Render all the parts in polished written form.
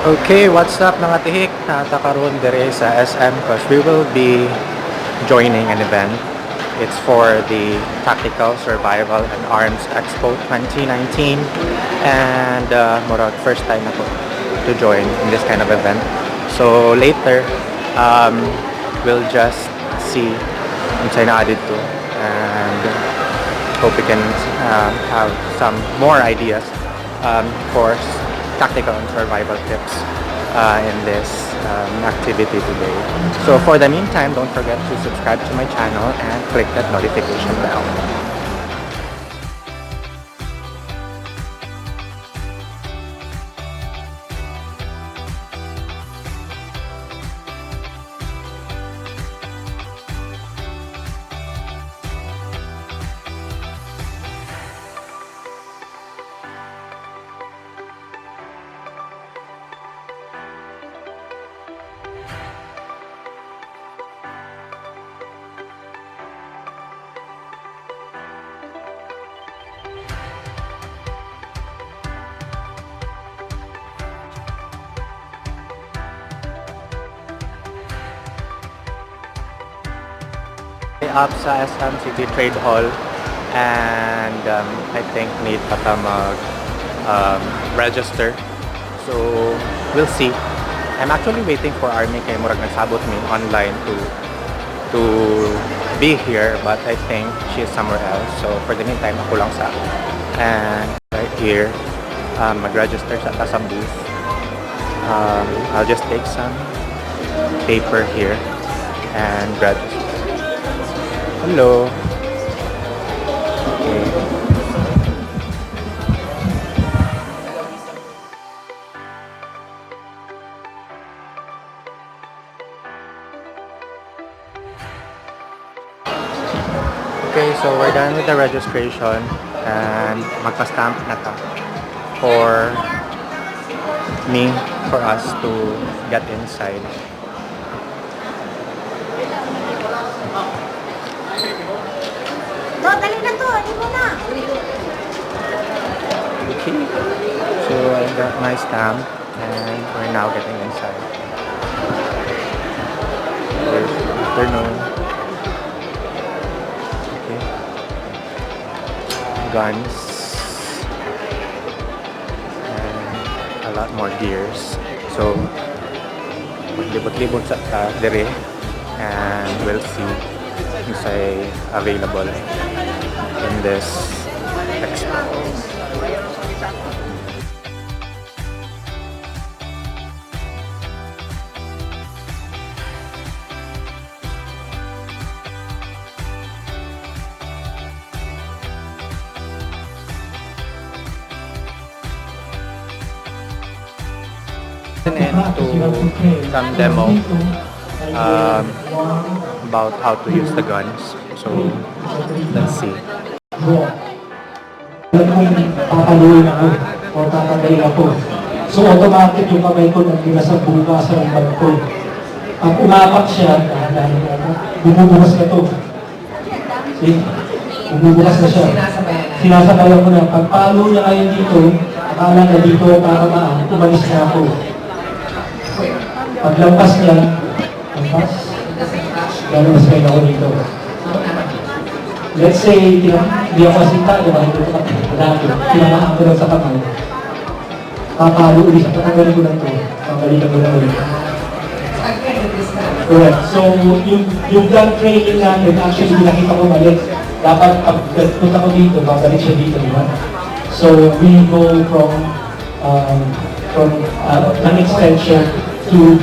Okay, what's up, mga tihik? Naa ta karon diri sa SM because we will be joining an event. It's for the Tactical Survival and Arms Expo 2019 and murag first time nako to join in this kind of event. So later, we'll just see unsay naa didto and hope we can have some more ideas for tactical and survival tips in this activity today. So for the meantime, don't forget to subscribe to my channel and click that notification bell. Up sa SM City Trade Hall and I think need pa ta mag register. So we'll see. I'm actually waiting for Army kay murag nagsabot mi online to be here, but I think she is somewhere else. So for the meantime, ako lang sa and right here, mag-register sa ta sa booth. I'll just take some paper here and register. Hello. Okay. Okay, so we're done with the registration and magpa-stamp na ta for us to get inside. To, dali na to. Hindi mo na. Okay. So I got my stamp and we're now getting inside. There's afternoon. Okay. Guns. And a lot more gears. So maglibot-libot sa ta diri and we'll see unsay available in this expo. Into some demo about how to use the guns. So let's see. Alam kong papaluin ako o tatanggalin ako. So automatic yung kamay ko nandun sa buka sa bag ko. Pag umapak siya, dahan-dahan na ako, bumubukas na to. See? Bumubukas na siya. Sinasabayan ko na. Pag palo niya ngayon dito, akala na dito tatamaan, umalis na ako. Paglampas niya, lampas, lalabas kayo ako dito. Let's say, hindi ako kasinta, di ba? Hindi ko madami. Tinamaan ko lang sa kamay. Papalo ulit siya, tatanggalin ko lang to. Babalikan ko lang ulit. Correct. So, yung gun training natin, actually, nakita ko mali. Dapat pag punta ko dito, babalik siya dito, di ba? So, we go from an extension to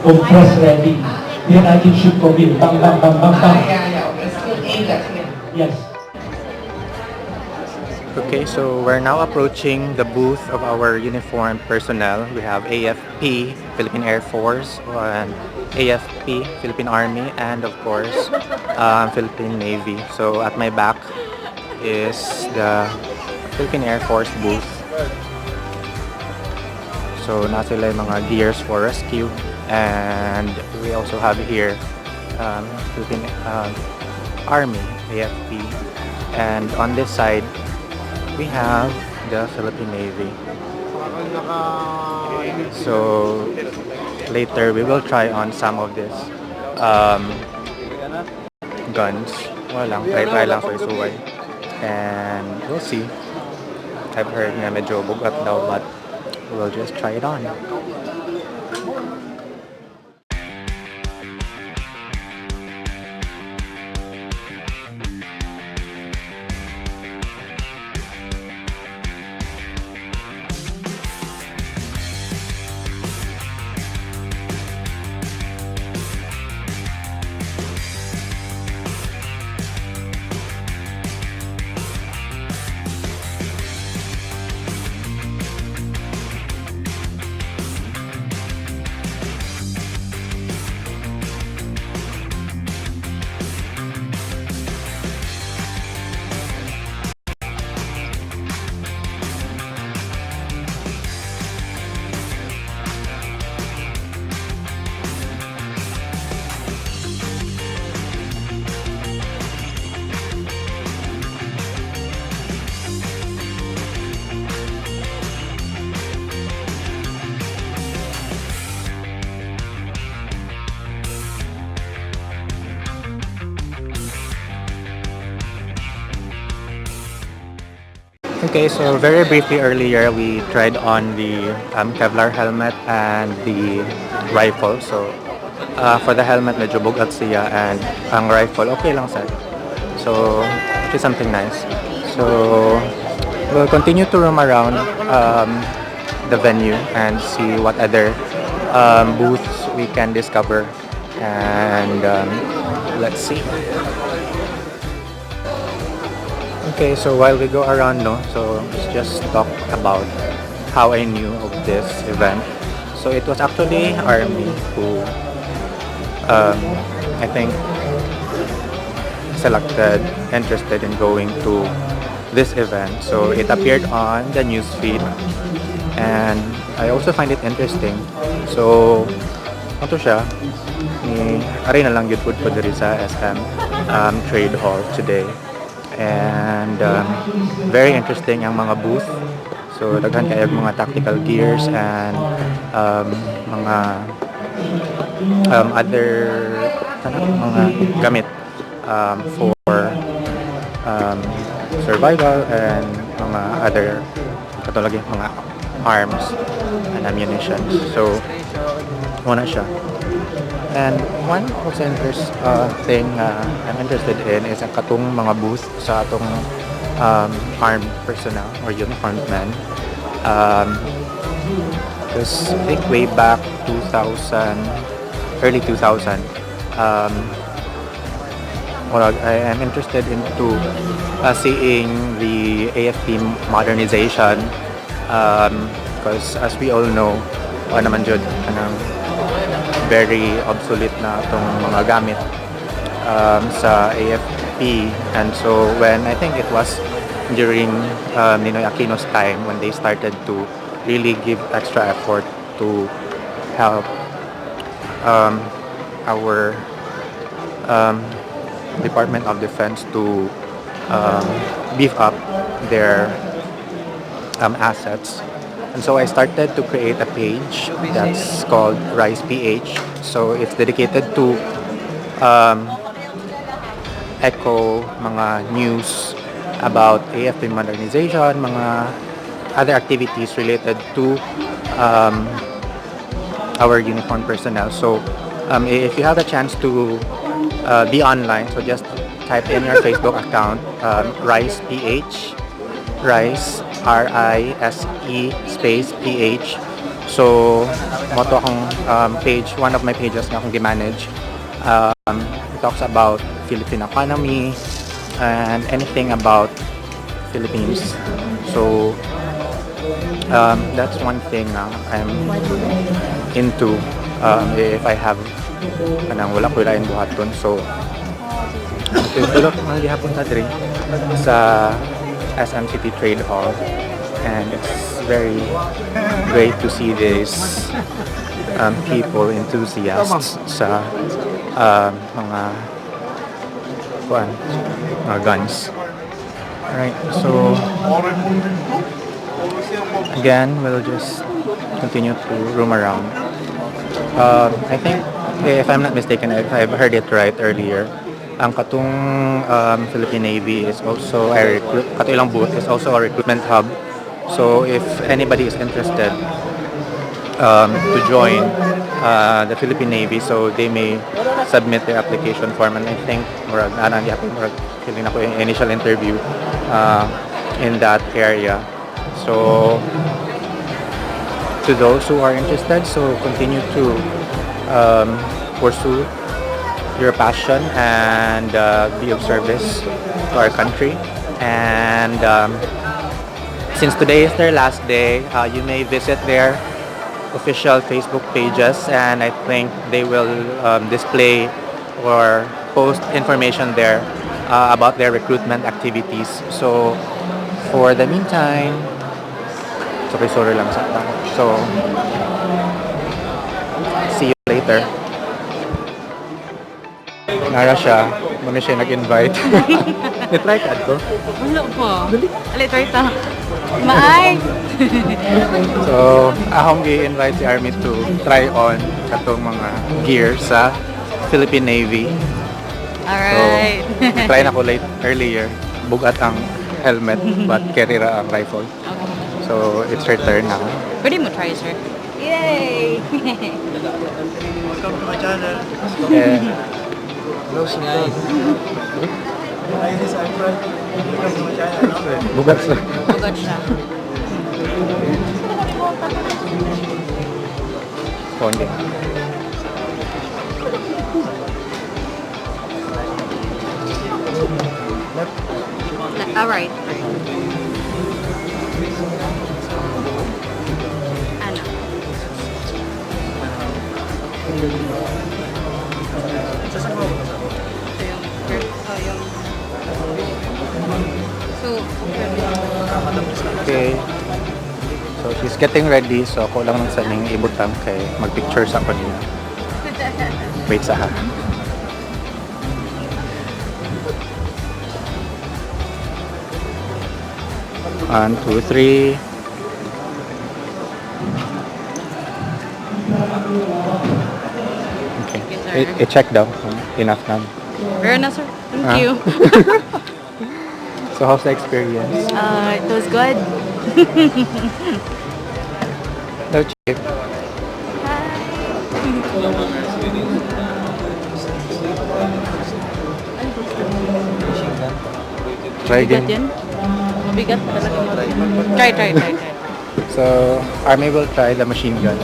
compress ready. Then I can shoot from here. Bang, bang, bang, bang, bang. Yeah. Okay. Still aimed at him. Yes. Okay, so we're now approaching the booth of our uniformed personnel. We have AFP, Philippine Air Force, and AFP, Philippine Army, and of course, Philippine Navy. So at my back is the Philippine Air Force booth. So naa sila yung mga gears for rescue, and we also have here Philippine Army, AFP, and on this side we have the Philippine Navy. Parang naka So later we will try on some of this guns. Wala lang, try-try lang sa suway. And we'll see. I've heard nga medyo bugat daw, but we'll just try it on. Okay, so very briefly earlier, we tried on the Kevlar helmet and the rifle. So, for the helmet, medyo bugat siya, and ang rifle, okay lang sad. So, which is something nice. So, we'll continue to roam around the venue and see what other booths we can discover. And let's see. Okay, so while we go around, no, so let's just talk about how I knew of this event. So it was actually Army who, I think, selected, interested in going to this event. So it appeared on the news feed, and I also find it interesting. So, ano siya, ni ari na lang gyud pud ko diri sa SM Trade Hall today. And very interesting ang mga booth. So daghan kaayo mga tactical gears and mga other kanang mga gamit for survival and mga other katulad yung mga arms and ammunition. So mao na siya. And one also interest thing I'm interested in is ang katong mga booth sa atong armed personnel or uniformed men. Because I think way back 2000, early 2000, well, I am interested into seeing the AFP modernization because, as we all know, wala naman jud kanang very obsolete na itong mga gamit sa AFP. And so when I think it was during Ninoy Aquino's time when they started to really give extra effort to help our Department of Defense to beef up their assets. And so I started to create a page that's called Rise PH. So it's dedicated to echo mga news about AFP modernization, mga other activities related to our uniform personnel. So if you have a chance to be online, so just type in your Facebook account, Rise PH, Rise, Rise space PH. So, mao to akong page, one of my pages nga akong gi-manage. It talks about Philippine economy and anything about Philippines. So, that's one thing I'm into if I have kanang wala ko lain buhaton. So, tulok mga gihapon ta diri sa SM City Trade Hall, and it's very great to see these people, enthusiasts sa mga kuan, mga guns. Alright, so Again, we'll just continue to roam around. I think, if I'm not mistaken, if I've heard it right earlier, ang katong Philippine Navy is also a recruit, kato ilang booth is also a recruitment hub. So if anybody is interested to join the Philippine Navy, so they may submit their application form, and I think murag ana gyapon, murag feeling nako yung initial interview in that area. So to those who are interested, so continue to pursue your passion and be of service to our country. And since today is their last day, you may visit their official Facebook pages, and I think they will display or post information there about their recruitment activities. So for the meantime, sorry, sorry lang sa So see you later. Nara siya, muna siya nag-invite. Ni-try ka to? Wala pa. Ali, try ta. Maay! So, akong gi-invite si Army to try on katong mga gear sa Philippine Navy. Alright. So, try na ko late earlier. Bugat ang helmet, but carry ra ang rifle. Okay. So, it's her turn now. Pwede mo try, sir. Yay! Welcome to my channel. Eh, Hello, Sultan. Hi, this is Alfred. Welcome to my channel. Bugat sa. Bugat siya. Konti. Left. Alright. Ano? Ito yung, oh, yung, so, Okay. So, she's getting ready. So, ako lang nang saning ibutang kay mag-picture sa kanya. Wait sa ha. One, two, three. Okay. Thank you, sir. I-check daw. Enough na. Pero na, sir. Thank Ah. you. So, how's the experience? It was good. Hello, Chief. Hi. Try Bigat again. yan? Mabigat talaga. Try, try, try, try. So, Army will try the machine gun.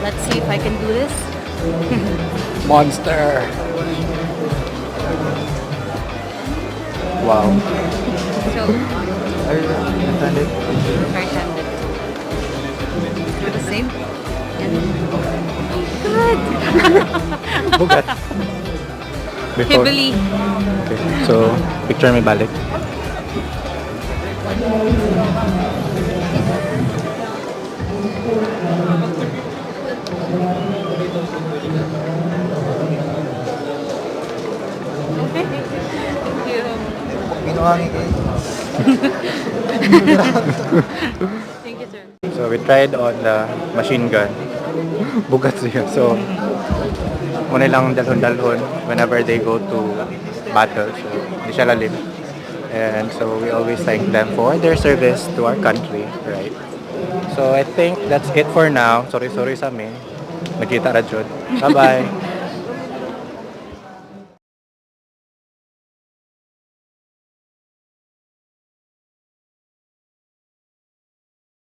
Let's see if I can do this. Monster! Wow. So, Are you intended? Right-handed. Do the same? Yeah. Good! Bugat. Before. Heavily. Okay. So, picture me balik. Okay. Thank you. Binuhangin kayo. Thank you, sir. So, we tried on the machine gun. Bugat siya. So, muna lang dalhon-dalhon whenever they go to battle. So, hindi siya lalim. And so, we always thank them for their service to our country, right? So, I think that's it for now. Sorry, sorry sa amin. Nakita ra jud. Bye-bye.